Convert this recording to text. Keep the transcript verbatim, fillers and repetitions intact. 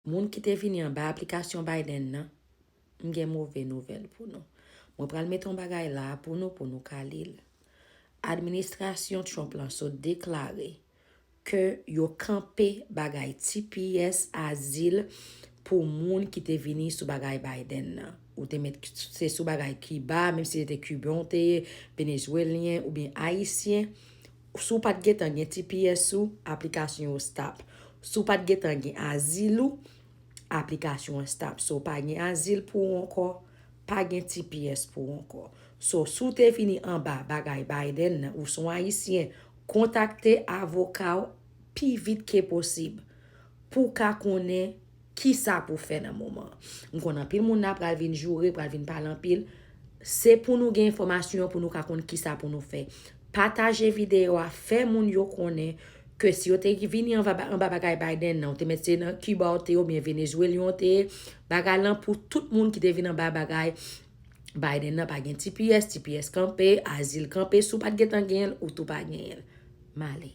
Moun ki te vini anba aplikasyon Biden nan, m gen move nouvèl pou nou. Mwen pral mete yon bagay la pou nou, pou nou ka li l. Administrasyon Trump lan sot deklare ke yo kanpe bagay T P S, azil, pou moun ki te vini sou bagay Biden nan. Ou te met se sou bagay Kiba, menm si se te Kiben ou te ye, Venezwelyen oubyen Ayisyen. Si w pa t gentan gen T P S ou, aplikasyon yo stop. Si w pa t gentan gen azil ou, aplikasyon an stop. So, pa gen azil pou ou ankò, pa gen T P S pou ou ankò. So, si w te vini anba bagay Biden nan, ou se yon Ayisyen, kontakte avoka w pi vit ke posib pou w ka konnen kisa pou w fè nan moman an. M konn anpil moun la pral vin joure, pral vin pale anpil. Se pou nou gen enfòmasyon pou nou ka konn kisa pou nou fè. Pataje videyo a, fè moun yo konnen ke si yo te vini anba, anba bagay Biden nan, ou te met se nan Kiba ou te ye oubyen Venezwelyen ou te ye, bagay lan pou tout moun ki te vin anba bagay Biden nan. Pa gen T P S, T P S kanpe, azil kanpe, si w pa t gentan genyen l, ou tou pa genyen l. M ale.